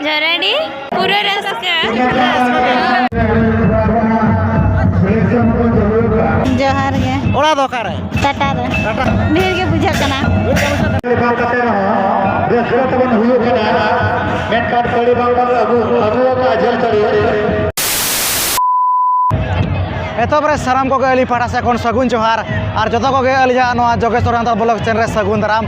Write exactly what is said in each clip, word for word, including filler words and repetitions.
ᱡᱚᱨᱟᱰᱤ ᱯᱩᱨᱟᱹ ᱨᱟᱹᱥᱠᱟᱹ᱾ ᱡᱚᱦᱟᱨ ᱜᱮ᱾ ᱚᱲᱟᱜ ᱫᱚ ᱚᱠᱟᱨᱮ? ᱴᱟᱴᱟ ᱨᱮ᱾ ᱴᱟᱴᱟ? ᱰᱷᱮᱨ ᱜᱮ ᱵᱩᱡᱷᱟᱹᱜ ᱠᱟᱱᱟ᱾ ᱨᱟᱹᱥᱠᱟᱹ ᱛᱟᱵᱚᱱ ᱦᱩᱭᱩᱜ ᱠᱟᱱᱟ, ᱢᱮᱱᱠᱷᱟᱱ ᱛᱟᱹᱲᱤ ᱵᱟᱝ ᱵᱚᱱ ᱟᱹᱜᱩ, ᱟᱹᱜᱩ ᱟᱠᱟᱫᱼᱟ ᱡᱷᱟᱹᱞ ᱛᱟᱹᱲᱤ᱾ ᱮᱛᱚᱦᱚᱵ ᱨᱮ ᱥᱟᱱᱟᱢ ᱠᱚᱜᱮ ᱟᱹᱞᱤᱧ ᱯᱟᱦᱴᱟ ᱥᱮᱫ ᱠᱷᱚᱱ ᱥᱟᱹᱜᱩᱱ ᱡᱚᱦᱟᱨ, ᱟᱨ ᱡᱚᱛᱚ ᱠᱚᱜᱮ ᱟᱹᱞᱤᱧᱟᱜ ᱱᱚᱣᱟ ᱡᱳᱜᱮᱥᱣᱚᱨ ᱥᱟᱱᱛᱟᱲ ᱵᱞᱚᱜ ᱪᱮᱱᱮᱞ ᱨᱮ ᱥᱟᱹᱜᱩᱱ ᱫᱟᱨᱟᱢ᱾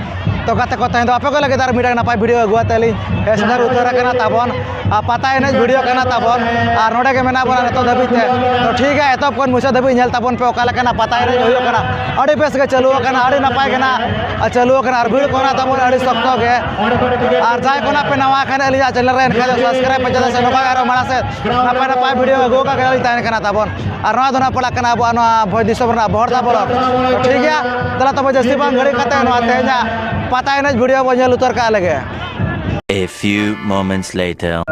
ᱛᱚ ᱜᱟᱛᱮ ᱠᱚ, ᱛᱮᱦᱮᱧ ᱫᱚ ᱟᱯᱮ ᱠᱚ ᱞᱟᱹᱜᱤᱫ ᱟᱨ ᱢᱤᱫᱴᱟᱝ ᱱᱟᱯᱟᱭ ᱵᱷᱤᱰᱤᱭᱳ ᱟᱹᱜᱩ ᱟᱛᱮ ᱞᱤᱧ ᱦᱮᱡ ᱥᱮᱴᱮᱨ ᱩᱛᱟᱹᱨ ᱟᱠᱟᱱᱟ ᱛᱟᱵᱚᱱ᱾ ᱟᱨ ᱯᱟᱛᱟ ᱮᱱᱮᱡ ᱵᱷᱤᱰᱤᱭᱳ ᱠᱟᱱᱟ ᱛᱟᱵᱚᱱ, ᱟᱨ ᱱᱚᱰᱮ ᱜᱮ ᱢᱮᱱᱟᱜ ᱵᱚᱱᱟ ᱱᱤᱛᱚᱜ ᱫᱷᱟᱹᱵᱤᱡ ᱛᱮ᱾ ᱛᱚ ᱴᱷᱤᱠ ᱜᱮᱭᱟ, ᱮᱛᱚᱦᱚᱵ ᱠᱷᱚᱱ ᱢᱩᱪᱟᱹᱫ ᱫᱷᱟᱹᱵᱤᱡ ᱧᱮᱞ ᱛᱟᱵᱚᱱ ᱯᱮ, ᱚᱠᱟ ᱞᱮᱠᱟᱱᱟᱜ ᱯᱟᱛᱟ ᱮᱱᱮᱡ ᱦᱩᱭᱩᱜ ᱠᱟᱱᱟ᱾ ᱟᱹᱰᱤ ᱵᱮᱥ ᱜᱮ ᱪᱟᱹᱞᱩ ᱟᱠᱟᱱᱟ, ᱟᱹᱰᱤ ᱱᱟᱯᱟᱭ ᱜᱮ ᱱᱟᱜ ᱪᱟᱹᱞᱩ ᱟᱠᱟᱱᱟ, ᱟᱨ ᱵᱷᱤᱲ ᱠᱚ ᱢᱮᱱᱟᱜ ᱛᱟᱵᱚᱱᱟ ᱟᱹᱰᱤ ᱥᱚᱠᱛᱚ ᱜᱮ᱾ ᱟᱨ ᱡᱟᱦᱟᱸᱭ ᱠᱚ ᱱᱟᱜ ᱯᱮ ᱱᱟᱣᱟ ᱠᱷᱟᱱ ᱟᱹᱞᱤᱧᱟᱜ ᱪᱮᱱᱮᱞ ᱨᱮ, ᱮᱱᱠᱷᱟᱱ ᱫᱚ ᱥᱟᱵᱥᱠᱨᱟᱭᱤᱵ ᱯᱮ, ᱪᱮᱫᱟᱜ ᱥᱮ ᱱᱚᱝᱠᱟ ᱜᱮ ᱟᱨᱚ ᱢᱟᱲᱟᱝ ᱥᱮᱫ ᱱᱟᱯᱟᱭ ᱱᱟᱯᱟᱭ ᱵᱷᱤᱰᱤᱭᱳ ᱟᱹᱜᱩ ᱟᱠᱟᱫ ᱜᱮ ᱛᱟᱦᱮᱱ ᱠᱟᱱᱟ ᱛᱟᱵᱚᱱ᱾ ᱟᱨ ᱱᱚᱣᱟ ᱫᱚ ᱱᱟᱜ ᱯᱟᱲᱟᱜ ᱠᱟᱱᱟ ᱟᱵᱚᱣᱟᱜ ᱱᱚᱣᱟ ᱵᱷᱚᱸᱡᱽ ᱫᱤᱥᱚᱢ ᱨᱮᱱᱟᱜ ᱵᱚᱦᱚᱲᱫᱟ ᱵᱞᱚᱠ᱾ ᱛᱚ ᱴᱷᱤᱠ ᱜᱮᱭᱟ, ᱫᱮᱞᱟ ᱛᱚᱵᱮ ᱡᱟᱹᱥᱛᱤ ᱵᱟᱝ ᱜᱷᱟᱹᱲᱤ ᱠᱟᱛᱮ ᱱᱚᱣᱟ ᱛᱮᱦᱮᱧᱟᱜ ᱯᱟᱛᱟ ᱮᱱᱮᱡ ᱵᱷᱤᱰᱤᱭᱳ ᱵᱚᱱ ᱧᱮᱞ ᱩᱛᱟᱹᱨ ᱠᱟᱜ ᱞᱮᱜᱮ᱾ A few moments later.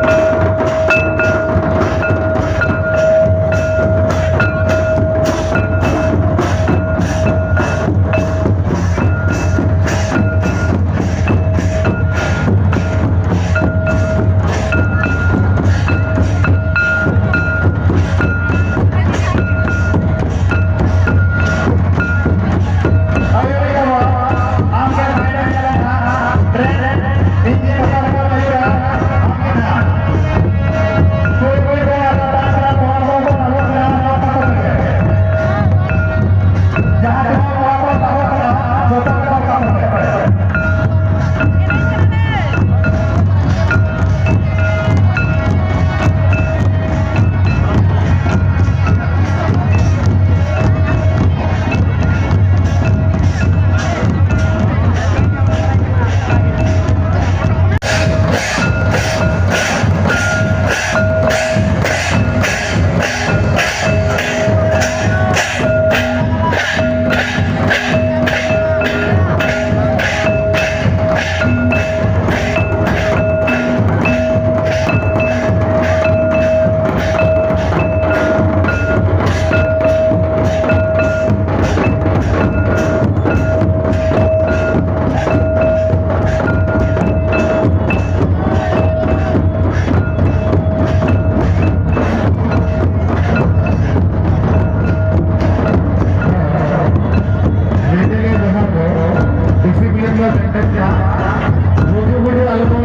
ᱜᱩᱡᱩᱜᱩᱡᱩ ᱟᱞᱚ ᱠᱚ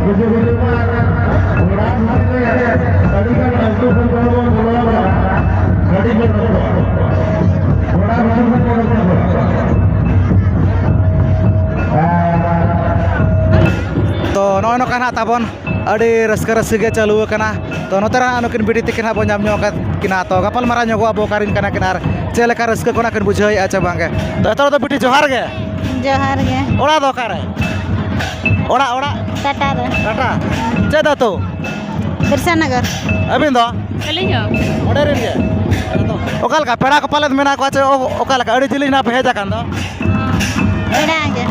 ᱜᱩᱡᱩᱜᱩᱡᱩ ᱢᱟ᱾ ᱚᱲᱟᱜ ᱵᱷᱤᱛᱤᱨ ᱨᱮ ᱟᱹᱰᱤ ᱜᱟᱱ ᱟᱹᱛᱩ ᱠᱷᱚᱱ ᱠᱚ ᱵᱚᱞᱚ ᱟᱠᱟᱱᱟ᱾ ᱟᱹᱰᱤ ᱜᱟᱱ ᱦᱚᱲ᱾ ᱚᱲᱟᱜ ᱵᱷᱤᱛᱤᱨ ᱠᱷᱚᱱ ᱠᱚ ᱵᱚᱞᱚ ᱟᱠᱟᱱᱟ᱾ ᱛᱚ ᱱᱚᱜᱼᱚᱭ ᱱᱚᱝᱠᱟ ᱱᱟᱜ ᱛᱟᱵᱚᱱ ᱟᱹᱰᱤ ᱨᱟᱹᱥᱠᱟᱹ ᱨᱟᱹᱥᱠᱟᱹ ᱜᱮ ᱪᱟᱹᱞᱩ ᱟᱠᱟᱱᱟ᱾ ᱛᱚ ᱱᱚᱛᱮ ᱨᱮ ᱦᱟᱸᱜ ᱱᱩᱠᱤᱱ ᱵᱤᱴᱤ ᱛᱤᱠᱤᱱ ᱦᱟᱸᱜ ᱵᱚᱱ ᱧᱟᱢ ᱧᱚᱜ ᱟᱠᱟᱫ ᱠᱤᱱᱟ᱾ ᱛᱚ ᱜᱟᱯᱟᱞ ᱢᱟᱨᱟᱣ ᱧᱚᱜᱚᱜ ᱟᱵᱚ ᱚᱠᱟᱨᱮᱱ ᱠᱟᱱᱟ ᱠᱤᱱ ᱟᱨ ᱪᱮᱫ ᱞᱮᱠᱟ ᱨᱟᱹᱥᱠᱟᱹ ᱠᱚ ᱱᱟᱜ ᱠᱤᱱ ᱵᱩᱡᱷᱟᱹᱣᱮᱫᱼᱟ ᱪᱮ ᱵᱟᱝᱜᱮ᱾ ᱛᱚ ᱮᱛᱚᱦᱚᱵ ᱫᱚ ᱵᱤᱴᱤ ᱡᱚᱦᱟᱨ ᱜᱮ᱾ ᱡᱚᱦᱟᱨ ᱜᱮ᱾ ᱚᱲᱟᱜ ᱫᱚ ᱚᱠᱟᱨᱮ? ᱚᱲᱟᱜ, ᱚᱲᱟᱜ? ᱴᱟᱴᱟ ᱨᱮ᱾ ᱴᱟᱴᱟ? ᱪᱮᱫ ᱟᱹᱛᱩ? ᱵᱤᱨᱥᱟᱱᱚᱜᱚᱨ᱾ ᱟᱹᱵᱤᱱ ᱫᱚ? ᱟᱹᱞᱤᱧ ᱦᱚᱸ᱾ ᱚᱸᱰᱮ ᱨᱮᱱ ᱜᱮ? ᱚᱠᱟ ᱞᱮᱠᱟ ᱯᱮᱲᱟ ᱠᱚ ᱯᱟᱞᱮᱫ ᱢᱮᱱᱟᱜ ᱠᱚᱣᱟ ᱪᱮ ᱚ-, ᱚᱠᱟ ᱞᱮᱠᱟ ᱟᱹᱰᱤ ᱡᱤᱞᱤᱧ ᱱᱟᱜ ᱯᱮ ᱦᱮᱡ ᱟᱠᱟᱱ ᱫᱚ? ᱯᱮᱲᱟ ᱜᱮ᱾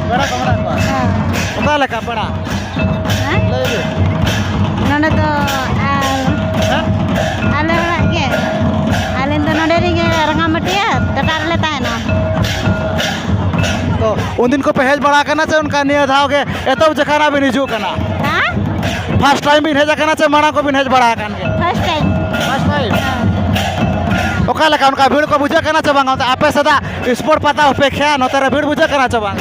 ᱯᱮᱲᱟ ᱠᱚ ᱢᱮᱱᱟᱜ ᱠᱚᱣᱟ? ᱦᱮᱸ᱾ ᱚᱠᱟ ᱞᱮᱠᱟ ᱯᱮᱲᱟ? ᱦᱮᱸ? ᱞᱟᱹᱭ ᱵᱤᱱ᱾ ᱱᱚᱰᱮ ᱫᱚ ᱟᱨ ᱦᱮᱸ? ᱟᱞᱮ ᱚᱲᱟᱜ ᱜᱮ᱾ ᱟᱞᱮ ᱫᱚ ᱱᱚᱰᱮ ᱨᱮᱜᱮ ᱨᱟᱸᱜᱟᱢᱟᱹᱴᱤᱭᱟᱹ ᱴᱟᱴᱟ ᱨᱮᱞᱮ ᱛᱟᱦᱮᱱᱟ᱾ ᱛᱚ ᱩᱱᱫᱤᱱ ᱠᱚᱯᱮ ᱦᱮᱡ ᱵᱟᱲᱟ ᱟᱠᱟᱱᱟ ᱪᱮ ᱚᱱᱠᱟ ᱱᱤᱭᱟᱹ ᱫᱷᱟᱣ ᱜᱮ ᱮᱛᱚᱦᱚᱵ ᱡᱚᱠᱷᱟᱱ ᱵᱤᱱ ᱦᱤᱡᱩᱜ ᱠᱟᱱᱟ? ᱦᱮᱸ? ᱯᱷᱟᱥᱴ ᱴᱟᱭᱤᱢ ᱵᱤᱱ ᱦᱮᱡ ᱟᱠᱟᱱᱟ ᱪᱮ ᱢᱟᱲᱟᱝ ᱠᱚᱵᱤᱱ ᱦᱮᱡ ᱵᱟᱲᱟ ᱟᱠᱟᱱ ᱜᱮᱭᱟ? First time. First time? ᱚᱠᱟ ᱞᱮᱠᱟ ᱚᱱᱠᱟ ᱵᱷᱤᱲ ᱠᱚ ᱵᱩᱡᱷᱟᱹᱜ ᱠᱟᱱᱟ ᱪᱮ ᱵᱟᱝ? ᱚᱱᱛᱮ ᱟᱯᱮ ᱥᱮᱫᱟᱜ ᱥᱯᱳᱨᱴ ᱯᱟᱛᱟ ᱚᱯᱮᱠᱷᱟ ᱱᱚᱛᱮ ᱨᱮ ᱵᱷᱤᱲ ᱵᱩᱡᱷᱟᱹᱜ ᱠᱟᱱᱟ ᱪᱮ ᱵᱟᱝ?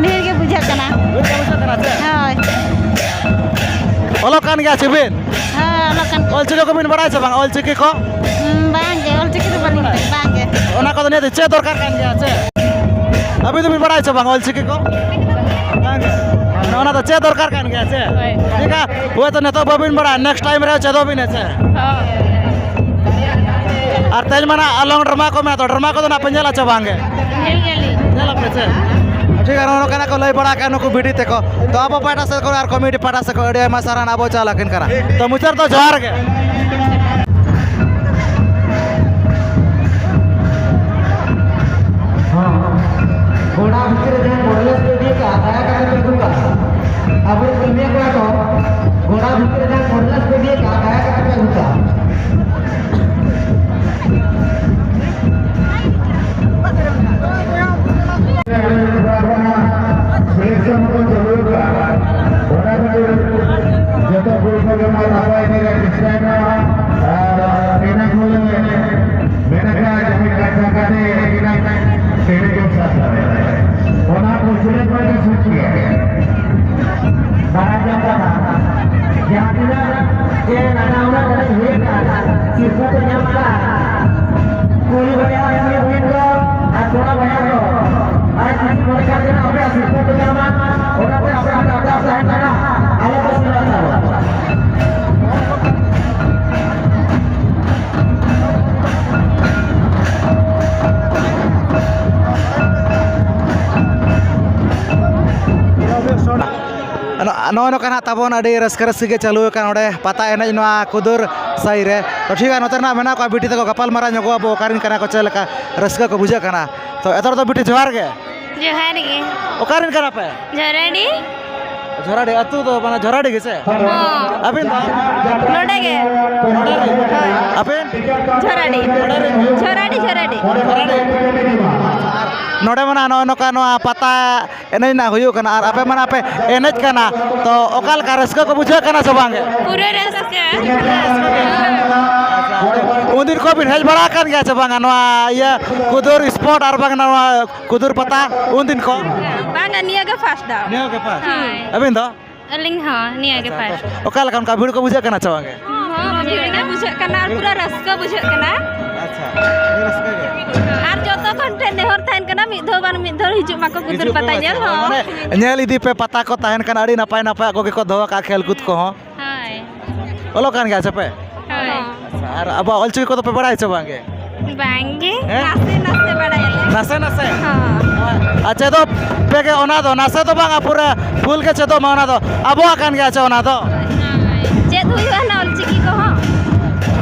ᱵᱷᱤᱲ ᱜᱮ ᱵᱩᱡᱷᱟᱹᱜ ᱠᱟᱱᱟ᱾ ᱵᱷᱤᱲ ᱜᱮ ᱵᱩᱡᱷᱟᱹᱜ ᱠᱟᱱᱟ ᱪᱮ? ᱦᱳᱭ᱾ ᱚᱞᱚᱜ ᱠᱟᱱ ᱜᱮᱭᱟ ᱪᱮ ᱵᱤᱱ? ᱦᱳᱭ, ᱚᱞᱚᱜ ᱠᱟᱱ᱾ ᱚᱞ ᱪᱤᱠᱤ ᱠᱚᱵᱤᱱ ᱵᱟᱲᱟᱭᱟ ᱪᱮ ᱵᱟᱝ? ᱚᱞ ᱪᱤᱠᱤ ᱠᱚ? ᱦᱩᱸ, ᱵᱟᱝ ᱜᱮ, ᱚᱞ ᱪᱤᱠᱤ ᱫᱚ ᱵᱟᱹᱞᱤᱧ ᱵᱟᱲᱟᱭᱟ, ᱵᱟᱝ ᱜᱮ᱾ ᱚᱱᱟ ᱠᱚᱫᱚ ᱱᱤᱭᱟᱹ ᱫᱚ ᱪᱮᱫ ᱫᱚᱨᱠᱟᱨ ᱠᱟᱱ ᱜᱮᱭᱟ ᱪᱮ? ᱟᱹᱵᱤᱱ ᱫᱚᱵᱤᱱ ᱵᱟᱲᱟᱭᱟ ᱪᱮ ᱵᱟᱝ ᱚᱞ ᱪᱤᱠᱤ ᱠᱚ? ᱵᱟᱝ ᱜᱮ᱾ ᱚᱱᱟ ᱫᱚ ᱪᱮᱫ ᱫᱚᱨᱠᱟᱨ ᱠᱟᱱ ᱜᱮᱭᱟ ᱪᱮ? ᱦᱳᱭ᱾ ᱴᱷᱤᱠ ᱜᱮᱭᱟ, ᱦᱳᱭᱛᱳ ᱱᱤᱛᱚᱜ ᱵᱟᱹᱵᱤᱱ ᱵᱟᱲᱟᱭᱟ, ᱱᱮᱠᱥᱴ ᱴᱟᱭᱤᱢ ᱨᱮ ᱪᱮᱫᱚᱜ ᱵᱤᱱ ᱦᱮᱸ ᱪᱮ? ᱦᱳᱭ᱾ ᱟᱨ ᱛᱮᱦᱮᱧ ᱢᱟ ᱱᱟᱜ ᱞᱚᱝ ᱰᱨᱟᱢᱟ ᱠᱚ ᱢᱮᱱᱟᱜ ᱫᱚ, ᱰᱨᱟᱢᱟ ᱠᱚᱫᱚ ᱱᱟᱜ ᱯᱮ ᱧᱮᱞᱟ ᱪᱮ ᱵᱟᱝ ᱜᱮ? ᱧᱮᱞ ᱜᱮᱭᱟᱞᱤᱧ᱾ ᱧᱮᱞ ᱟᱯᱮ ᱪᱮ? ᱴᱷᱤᱠ ᱜᱮᱭᱟ, ᱱᱚᱜᱼᱚ ᱱᱚᱝᱠᱟᱱᱟᱜ ᱠᱚ ᱞᱟᱹᱭ ᱵᱟᱲᱟ ᱠᱟᱜᱼᱟ ᱱᱩᱠᱩ ᱵᱤᱴᱤ ᱛᱟᱠᱚ᱾ ᱛᱚ ᱟᱵᱚ ᱯᱟᱦᱴᱟ ᱥᱮᱫ ᱠᱷᱚᱱ ᱟᱨ ᱠᱚᱢᱤᱴᱤ ᱯᱟᱦᱴᱟ ᱥᱮᱫ ᱠᱷᱚᱱ ᱟᱹᱰᱤ ᱟᱭᱢᱟ ᱥᱟᱨᱦᱟᱣ ᱟᱵᱚ ᱪᱟᱞ ᱟᱹᱠᱤᱱ ᱠᱟᱱᱟ᱾ ᱛᱚ ᱢᱩᱪᱟᱹᱫ ᱫᱚ ᱡᱚᱦᱟᱨ ᱜᱮ᱾ ᱦᱚᱸ᱾ ᱜᱚᱰᱟ ᱵᱷᱤᱛᱤᱨ ᱨᱮ ᱡᱟᱦᱟᱸᱭ ᱵᱚᱰᱞᱮᱥ ᱠᱚ ᱤᱫᱤ ᱠᱟᱜᱼᱟ, ᱫᱟᱭᱟ ᱠᱟᱛᱮ ᱯᱮ ᱟᱹᱜᱩ ᱠᱟᱜᱼᱟ᱾ ᱟᱵᱚᱨᱮᱱ ᱠᱟᱹᱢᱤᱭᱟᱹ ᱠᱚᱲᱟ ᱠᱚ, ᱜᱚᱰᱟ ᱵᱷᱤᱛᱤᱨ ᱨᱮ ᱡᱟᱦᱟᱸᱭ ᱵᱚᱰᱞᱮᱥ ᱠᱚ ᱤᱫᱤ ᱠᱟᱜᱼᱟ, ᱫᱟᱭᱟ ᱠᱟᱛᱮ ᱯᱮ ᱟᱹᱜᱩ ᱠᱟᱜᱼᱟ᱾ ᱥᱤᱞᱮᱠᱥᱚᱱ ᱠᱚ ᱪᱟᱹᱞᱩ ᱟᱠᱟᱫᱼᱟ᱾ ᱚᱱᱟ ᱠᱷᱟᱹᱛᱤᱨ ᱡᱚᱛᱚ ᱠᱩᱲᱤ ᱠᱚᱜᱮ ᱢᱟ ᱱᱟᱯᱟᱭ ᱜᱮ ᱪᱮᱥᱴᱟᱭ ᱢᱟ᱾ ᱟᱨ ᱤᱱᱟᱹ ᱠᱚᱞᱮ ᱢᱮᱱ ᱟᱠᱟᱫ ᱡᱟᱦᱟᱸᱭ ᱠᱟᱛᱷᱟ ᱠᱟᱛᱮ ᱤᱱᱟᱹ ᱴᱮᱵᱤᱞ ᱠᱚ ᱥᱟᱵ ᱫᱟᱲᱮᱭᱟᱜᱼᱟ᱾ ᱚᱱᱟ ᱥᱤᱨᱯᱟᱹ ᱯᱮ ᱧᱟᱢ ᱠᱟᱜᱼᱟ᱾ ᱠᱩᱲᱤ ᱵᱚᱭᱦᱟ, ᱠᱩᱲᱤ ᱵᱚᱭᱦᱟ ᱠᱚ ᱟᱨ ᱠᱚᱲᱟ ᱵᱚᱭᱦᱟ ᱠᱚ᱾ ᱟᱨ ᱡᱩᱫᱤ ᱢᱚᱱᱮ ᱠᱷᱟᱱ ᱜᱮ ᱟᱯᱮᱭᱟᱜ ᱥᱤᱨᱯᱟᱹ ᱯᱮ ᱧᱟᱢᱟ, ᱚᱱᱟᱛᱮ ᱟᱯᱮ ᱟᱯᱮ ᱟᱯᱮ ᱟᱯᱮ ᱦᱟᱸᱜ ᱟᱞᱮ ᱯᱮ ᱥᱮᱱᱚᱜ ᱛᱟᱵᱚᱱᱟ᱾ ᱱᱚᱜᱼᱚᱭ ᱱᱚᱝᱠᱟ ᱱᱟᱜ ᱛᱟᱵᱚᱱ ᱟᱹᱰᱤ ᱨᱟᱹᱥᱠᱟᱹ ᱨᱟᱹᱥᱠᱟᱹ ᱜᱮ ᱪᱟᱹᱞᱩ ᱟᱠᱟᱱ ᱱᱚᱰᱮ ᱯᱟᱛᱟ ᱮᱱᱮᱡ ᱱᱚᱣᱟ ᱠᱩᱫᱩᱨ ᱥᱟᱹᱭ ᱨᱮ᱾ ᱛᱚ ᱴᱷᱤᱠ ᱜᱮᱭᱟ, ᱱᱚᱛᱮ ᱨᱮᱱᱟᱜ ᱢᱮᱱᱟᱜ ᱠᱚᱣᱟ ᱵᱤᱴᱤ ᱛᱟᱠᱚ, ᱜᱟᱯᱟᱞ ᱢᱟᱨᱟᱣ ᱧᱚᱜᱚᱜ ᱟᱵᱚ, ᱚᱠᱟᱨᱮᱱ ᱠᱟᱱᱟ ᱠᱚ, ᱪᱮᱫ ᱞᱮᱠᱟ ᱨᱟᱹᱥᱠᱟᱹ ᱠᱚ ᱵᱩᱡᱷᱟᱹᱜ ᱠᱟᱱᱟ᱾ ᱛᱚ ᱮᱛᱚᱦᱚᱵ ᱫᱚ ᱵᱤᱴᱤ ᱡᱚᱦᱟᱨ ᱜᱮ᱾ ᱡᱚᱦᱟᱨ ᱜᱮ᱾ ᱚᱠᱟᱨᱮᱱ ᱠᱟᱱᱟ ᱯᱮ? ᱡᱷᱚᱨᱟᱰᱤ᱾ ᱡᱷᱚᱨᱟᱰᱤ ᱟᱹᱛᱩ ᱫᱚ ᱢᱟᱱᱮ ᱡᱷᱚᱨᱟᱰᱤ ᱜᱮ ᱥᱮ? ᱦᱚᱸ᱾ ᱟᱹᱵᱤᱱ ᱫᱚ? ᱱᱚᱰᱮ ᱜᱮ᱾ ᱱᱚᱰᱮ ᱨᱮᱱ? ᱦᱳᱭ᱾ ᱟᱹᱵᱤᱱ? ᱡᱷᱚᱨᱟᱰᱤ᱾ ᱱᱚᱰᱮ ᱨᱮᱱ? ᱡᱷᱚᱨᱟᱰᱤ, ᱡᱷᱚᱨᱟᱰᱤ᱾ ᱡᱷᱚᱨᱟᱰᱤ᱾ ᱱᱚᱰᱮ ᱢᱟ ᱱᱚᱜᱼᱚᱭ ᱱᱚᱝᱠᱟ ᱱᱚᱣᱟ ᱯᱟᱛᱟ ᱮᱱᱮᱡ ᱨᱮᱱᱟᱜ ᱦᱩᱭᱩᱜ ᱠᱟᱱᱟ ᱟᱨ ᱟᱯᱮ ᱢᱟ ᱯᱮ ᱮᱱᱮᱡ ᱠᱟᱱᱟ, ᱛᱚ ᱚᱠᱟ ᱞᱮᱠᱟ ᱨᱟᱹᱥᱠᱟᱹ ᱠᱚ ᱵᱩᱡᱷᱟᱹᱜ ᱠᱟᱱᱟ ᱥᱮ ᱵᱟᱝ ᱜᱮ? ᱯᱩᱨᱟᱹ ᱨᱟᱹᱥᱠᱟᱹ᱾ ᱩᱱᱫᱤᱱ ᱠᱚ ᱵᱤᱱ ᱦᱮᱡ ᱵᱟᱲᱟ ᱟᱠᱟᱱ ᱜᱮᱭᱟ ᱥᱮ ᱵᱟᱝᱟ ᱱᱚᱣᱟ ᱤᱭᱟᱹ ᱠᱩᱫᱩᱨ ᱥᱯᱚᱴ ᱟᱨ ᱵᱟᱝ ᱱᱚᱣᱟ ᱠᱩᱫᱩᱨ ᱯᱟᱛᱟ ᱩᱱᱫᱤᱱ ᱠᱚ? ᱵᱟᱝᱟ, ᱱᱤᱭᱟᱹ ᱜᱮ ᱯᱷᱟᱥᱴ ᱫᱷᱟᱣ᱾ ᱱᱤᱭᱟᱹ ᱜᱮ ᱯᱷᱟᱥᱴ? ᱦᱳᱭ᱾ ᱟᱹᱵᱤᱱ ᱫᱚ? ᱟᱹᱞᱤᱧ ᱦᱚᱸ ᱱᱤᱭᱟᱹ ᱜᱮ ᱟᱪᱪᱷᱟ, ᱯᱷᱟᱥᱴ᱾ ᱛᱚ ᱚᱠᱟ ᱞᱮᱠᱟ ᱚᱱᱠᱟ ᱵᱷᱤᱲ ᱠᱚ ᱵᱩᱡᱷᱟᱹᱜ ᱠᱟᱱᱟ ᱪᱮ ᱵᱟᱝ ᱜᱮ? ᱦᱚᱸ, ᱵᱷᱤᱲ ᱜᱮ ᱵᱩᱡᱷᱟᱹᱜ ᱠᱟᱱᱟ ᱟᱨ ᱯᱩᱨᱟᱹ ᱨᱟᱹᱥᱠᱟᱹ ᱵᱩᱡᱷᱟᱹᱜ ᱠᱟᱱᱟ᱾ ᱟᱪᱪᱷᱟ, ᱟᱹᱰᱤ ᱨᱟᱹᱥᱠᱟᱹ ᱜᱮ᱾ ᱟᱨ ᱡᱚᱛᱚ ᱠᱷᱚᱱ ᱴᱷᱮᱱ ᱱᱮᱦᱚᱨ ᱛᱟᱦᱮᱱ ᱠᱟᱱᱟ, ᱢᱤᱫ ᱫᱷᱟᱣ ᱵᱟᱝ ᱢᱤᱫ ᱫᱷᱟᱣ ᱦᱤᱡᱩᱜ ᱢᱟᱠᱚ ᱠᱩᱫᱩᱨ ᱦᱤᱡᱩᱜ ᱯᱮ ᱯᱟᱛᱟ ᱢᱟᱥᱮ, ᱧᱮᱞ ᱦᱚᱸ᱾ ᱢᱟᱱᱮ ᱧᱮᱞ ᱤᱫᱤ ᱯᱮ, ᱯᱟᱛᱟ ᱠᱚ ᱛᱟᱦᱮᱱ ᱠᱟᱱᱟ, ᱟᱹᱰᱤ ᱱᱟᱯᱟᱭ ᱱᱟᱯᱟᱭᱟᱜ ᱠᱚᱜᱮ ᱠᱚ ᱫᱚᱦᱚ ᱠᱟᱜᱼᱟ, ᱠᱷᱮᱞ ᱠᱩᱫ ᱠᱚᱦᱚᱸ᱾ ᱦᱳᱭ᱾ ᱚᱞᱚᱜ ᱠᱟᱱ ᱜᱮᱭᱟ ᱪᱮ ᱯᱮ? ᱦᱳᱭ᱾ ᱟᱪᱪᱷᱟ, ᱟᱨ ᱟᱵᱚᱣᱟᱜ ᱚᱞᱪᱤᱠᱤ ᱠᱚᱫᱚ ᱯᱮ ᱵᱟᱲᱟᱭᱟ ᱪᱮ ᱵᱟᱝ ᱜᱮ? ᱵᱟᱝ ᱜᱮ, ᱦᱮᱸ? ᱱᱟᱥᱮ ᱱᱟᱥᱮ ᱵᱟᱲᱟᱭᱟᱞᱮ᱾ ᱱᱟᱥᱮ ᱱᱟᱥᱮ? ᱦᱚᱸ᱾ ᱟᱨ ᱪᱮᱫᱚᱜ ᱯᱮ ᱜᱮ ᱚᱱᱟ ᱫᱚ, ᱱᱟᱥᱮ ᱫᱚ ᱵᱟᱝᱟ, ᱯᱩᱨᱟᱹ ᱯᱷᱩᱞ ᱜᱮ ᱪᱮᱫᱚᱜ ᱢᱟ ᱚᱱᱟ ᱫᱚ᱾ ᱟᱵᱚᱣᱟᱜ ᱠᱟᱱ ᱜᱮᱭᱟ ᱪᱮ ᱚᱱᱟ ᱫᱚ? ᱦᱳᱭ᱾ ᱪᱮᱫ ᱦᱩᱭᱩᱜᱼᱟ ᱱᱟ ᱚᱞᱪᱤᱠᱤ ᱠᱚᱦᱚᱸ?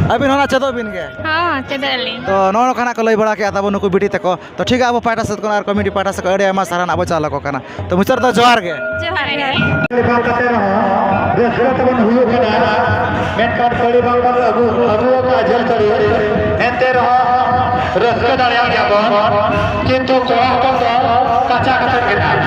ᱟᱹᱵᱤᱱ ᱦᱚᱸ ᱱᱟ ᱪᱮᱫᱚᱜ ᱵᱤᱱ ᱜᱮ᱾ ᱦᱚᱸ, ᱪᱮᱫᱚᱜ ᱟᱹᱞᱤᱧ᱾ ᱛᱚ ᱱᱚᱜᱼᱚ ᱱᱚᱝᱠᱟ ᱱᱟᱜ ᱠᱚ ᱞᱟᱹᱭ ᱵᱟᱲᱟ ᱠᱮᱜᱼᱟ ᱛᱟᱵᱚ ᱱᱩᱠᱩ ᱵᱤᱴᱤ ᱛᱟᱠᱚ᱾ ᱛᱚ ᱴᱷᱤᱠ ᱜᱮᱭᱟ, ᱟᱵᱚ ᱯᱟᱦᱴᱟ ᱥᱮᱫ ᱠᱷᱚᱱ ᱟᱨ ᱠᱚᱢᱤᱴᱤ ᱯᱟᱦᱴᱟ ᱥᱮᱫ ᱠᱷᱚᱱ ᱟᱹᱰᱤ ᱟᱭᱢᱟ ᱥᱟᱨᱦᱟᱣ ᱱᱟᱜ ᱵᱚ ᱪᱟᱞ ᱟᱠᱚ ᱠᱟᱱᱟ᱾ ᱛᱚ ᱢᱩᱪᱟᱹᱫ ᱨᱮᱫᱚ ᱡᱚᱦᱟᱨ ᱜᱮ᱾ ᱡᱚᱦᱟᱨ ᱜᱮ᱾ ᱵᱟᱝ ᱠᱟᱛᱮ ᱨᱮᱦᱚᱸ ᱨᱟᱹᱥᱠᱟᱹ ᱛᱟᱵᱚᱱ ᱦᱩᱭᱩᱜ ᱠᱟᱱᱟ, ᱢᱮᱱᱠᱷᱟᱱ ᱠᱟᱹᱲᱤ ᱵᱟᱝ ᱵᱚᱱ ᱟᱹᱜᱩ, ᱟᱹᱜᱩ ᱟᱠᱟᱫ ᱡᱷᱟᱹᱞ ᱠᱟᱹᱲᱤ, ᱮᱱᱛᱮ ᱨᱮᱦᱚᱸ ᱨᱟᱹᱥᱠᱟᱹ ᱫᱟᱲᱮᱭᱟᱜ ᱜᱮᱭᱟ ᱵᱚᱱ, ᱠᱤᱱᱛᱩ ᱠᱚᱲᱟ ᱦᱚᱯᱚᱱ ᱫᱚ ᱠᱟᱪᱟ ᱠᱟᱛᱮ ᱜᱮ ᱱᱟᱜ᱾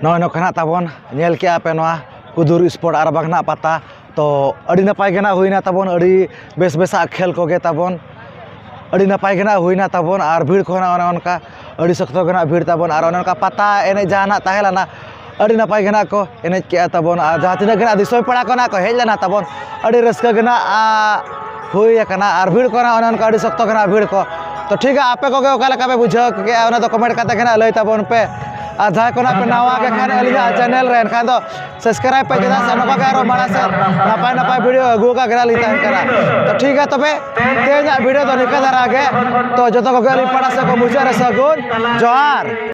ᱱᱚᱜᱼᱚᱭ ᱱᱚᱝᱠᱟ ᱱᱟᱜ ᱛᱟᱵᱚᱱ ᱧᱮᱞ ᱠᱮᱜᱼᱟ ᱯᱮ ᱱᱚᱣᱟ ᱠᱩᱫᱩᱨ ᱥᱯᱳᱨᱴ ᱟᱨ ᱵᱟᱝ ᱱᱟᱜ ᱯᱟᱛᱟ᱾ ᱛᱚ ᱟᱹᱰᱤ ᱱᱟᱯᱟᱭ ᱜᱮ ᱱᱟᱜ ᱦᱩᱭᱱᱟ ᱛᱟᱵᱚᱱ, ᱟᱹᱰᱤ ᱵᱮᱥ ᱵᱮᱥᱟᱜ ᱠᱷᱮᱞ ᱠᱚᱜᱮ ᱛᱟᱵᱚᱱ, ᱟᱹᱰᱤ ᱱᱟᱯᱟᱭ ᱜᱮ ᱱᱟᱜ ᱦᱩᱭᱱᱟ ᱛᱟᱵᱚᱱ᱾ ᱟᱨ ᱵᱷᱤᱲ ᱠᱚᱦᱚᱸ ᱱᱟᱜ ᱚᱱᱮ ᱚᱱᱠᱟ ᱟᱹᱰᱤ ᱥᱚᱠᱛᱚ ᱜᱮ ᱱᱟᱜ ᱵᱷᱤᱲ ᱛᱟᱵᱚᱱ᱾ ᱟᱨ ᱚᱱᱮ ᱚᱱᱠᱟ ᱯᱟᱛᱟ ᱮᱱᱮᱡ ᱡᱟᱦᱟᱸ ᱱᱟᱜ ᱛᱟᱦᱮᱸ ᱞᱮᱱᱟ, ᱟᱹᱰᱤ ᱱᱟᱯᱟᱭ ᱜᱮ ᱱᱟᱜ ᱠᱚ ᱮᱱᱮᱡ ᱠᱮᱜᱼᱟ ᱛᱟᱵᱚᱱ᱾ ᱟᱨ ᱡᱟᱦᱟᱸ ᱛᱤᱱᱟᱹᱜ ᱜᱮ ᱱᱟᱜ ᱫᱤᱥᱚᱢ ᱯᱮᱲᱟ ᱠᱚ ᱱᱟᱜ ᱠᱚ ᱦᱮᱡ ᱞᱮᱱᱟ ᱛᱟᱵᱚᱱ, ᱟᱹᱰᱤ ᱨᱟᱹᱥᱠᱟᱹ ᱜᱮ ᱱᱟᱜ, ᱟ, ᱦᱩᱭ ᱟᱠᱟᱱᱟ᱾ ᱟᱨ ᱵᱷᱤᱲ ᱠᱚ ᱱᱟᱜ ᱚᱱᱮ ᱚᱱᱠᱟ ᱟᱹᱰᱤ ᱥᱚᱠᱛᱚ ᱜᱮ ᱱᱟᱜ ᱵᱷᱤᱲ ᱠᱚ᱾ ᱛᱚ ᱴᱷᱤᱠ ᱜᱮᱭᱟ, ᱟᱯᱮ ᱠᱚᱜᱮ ᱚᱠᱟ ᱞᱮᱠᱟ ᱯᱮ ᱵᱩᱡᱷᱟᱹᱣ ᱠᱮᱜᱼᱟ, ᱚᱱᱟ ᱫᱚ ᱠᱚᱢᱮᱱᱴ ᱠᱟᱛᱮ ᱜᱮ ᱱᱟᱜ ᱞᱟᱹᱭ ᱛᱟᱵᱚᱱ ᱯᱮ᱾ ᱟᱨ ᱡᱟᱦᱟᱸᱭ ᱠᱚ ᱱᱟᱜ ᱯᱮ ᱱᱟᱣᱟ ᱜᱮ ᱠᱷᱟᱱ ᱟᱹᱞᱤᱧᱟᱜ ᱪᱮᱱᱮᱞ ᱨᱮ, ᱮᱱᱠᱷᱟᱱ ᱫᱚ ᱥᱟᱵᱥᱠᱨᱟᱭᱤᱵ ᱯᱮ, ᱪᱮᱫᱟᱜ ᱥᱮ ᱱᱚᱝᱠᱟ ᱜᱮ ᱟᱨᱚ ᱢᱟᱲᱟᱝ ᱥᱮᱫ ᱱᱟᱯᱟᱭ ᱱᱟᱯᱟᱭ ᱵᱷᱤᱰᱤᱭᱳ ᱟᱹᱜᱩ ᱟᱠᱟ ᱜᱮ ᱱᱟᱜ ᱞᱤᱧ ᱛᱟᱦᱮᱱ ᱠᱟᱱᱟ᱾ ᱛᱚ ᱴᱷᱤᱠ ᱜᱮᱭᱟ, ᱛᱚᱵᱮ ᱛᱮᱦᱮᱧᱟᱜ ᱵᱷᱤᱰᱤᱭᱳ ᱫᱚ ᱱᱤᱝᱠᱟᱹ ᱫᱷᱟᱨᱟ ᱜᱮ᱾ ᱛᱚ ᱡᱚᱛᱚ ᱠᱚᱜᱮ ᱟᱹᱞᱤᱧ ᱯᱟᱦᱴᱟ ᱥᱮᱫ ᱠᱷᱚᱱ ᱢᱩᱪᱟᱹᱫ ᱨᱮ ᱥᱟᱹᱜᱩᱱ ᱡᱚᱦᱟᱨ᱾